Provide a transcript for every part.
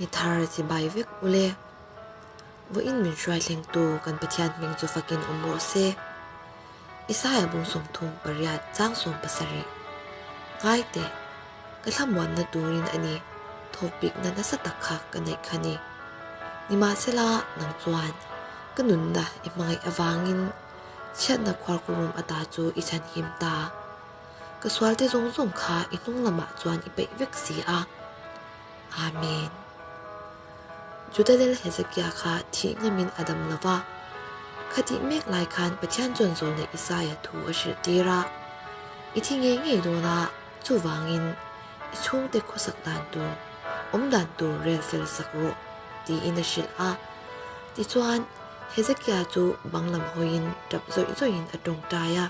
Ni thar chibai vek ule. Vawiin min hruai thlengtu kan Pathian hming chu fakin awm rawh se. Isaiah bung 38 chang 17 Ngai teh, ka thlamuanna turin a ni, thawkpikna nasa tak kha ka neih kha ni. Nimahsela, nang chuan ka nunna i hmangaih avangin chhiatna khuarkurum ata chu i chhanhim ta. Ka sualte zawng zawng kha i hnung lamah chuan i peih vek si a. Amen. Juda lel Hezekia kha thih ngamin a dam lo va. Khatih mek lai khan Pathian chuan zawlnei Isaia thu a hrilh tir a, I thi ngei ngei dawn a, chuvangin i chhungte khawsak dan tur, awm dan tur rel fel sak rawh, tiin a hrilh a. Tichuan, Hezekia chu bang lam hawiin tap zawih zawihin a tawngtai a.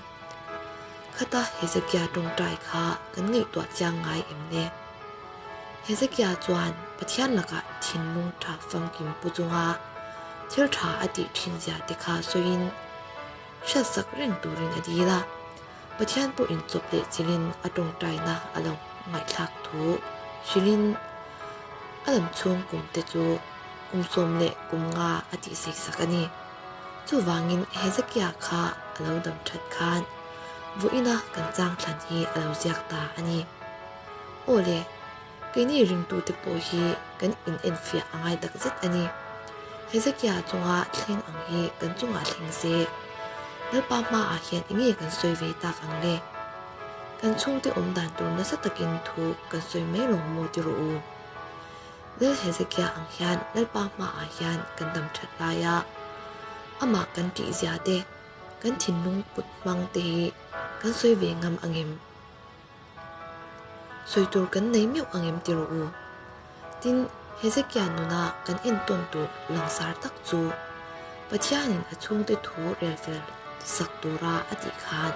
Khata Hezekia tawngtai kha kan ngaihtuah chiang ngai em le? Hezekia chuan Pathian lakah thinlung tha famkim pu chunga thil tha a tih thin zia te kha sawiin hriatsak reng turin a dil a. Pathian pawh inchawp leh chilhin a tawngtaina a lo ngaihthlak thu hrilhin a lam chhung kum te chu kum 15 a tihseisak a ni. Chuvangin Hezekia kha a lo dam that khan vawiina kan chang thlan hi a lo ziak ta a ni. Aw le, keini ringtute pawh hi kan inenfiah a ngai tak zet a ni. Hezekia chunga thleng ang hi kan chungah thleng se, Lalpa hmaah hian enge kan sawi ve tak ang le? Kan chhungte awm dan tur nasa takin thu kan sawi mai lawng maw ti rawh u. Lal Hezekia ang hian Lalpa hmaah hian kan dam that lai a, amah kan tihzia te, kan thinlung put hmang te hi kan sawi ve ngam angem? Sawi tur kan nei meuh angem ti rawh u. Tin, Hezekia nuna kan entawn tur langsar tak chu Pathianin a chhungte thu rel fel sak tura a tih khan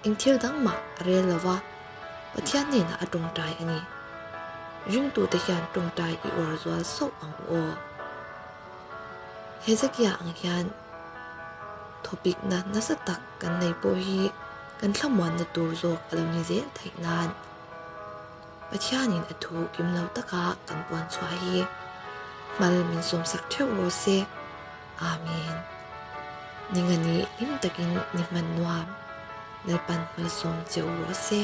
eng thil dang mah a rel lo va, Pathian hnenah a tawngtai a ni. Ringtute hian tawngtai i uar zual sauh ang u aw. Hezekia ang hian thawpikna nasa tak kan nei pawh hi kan thlamuanna tur zawk a lo ni zel theih nan Pathianin a thu kim lo taka kan puan chhuah hi hmal min sawmsak theuh rawh se. Amen. Ningani hlim takin ni hman nuam Lalpan hmalsawm che u rawh se.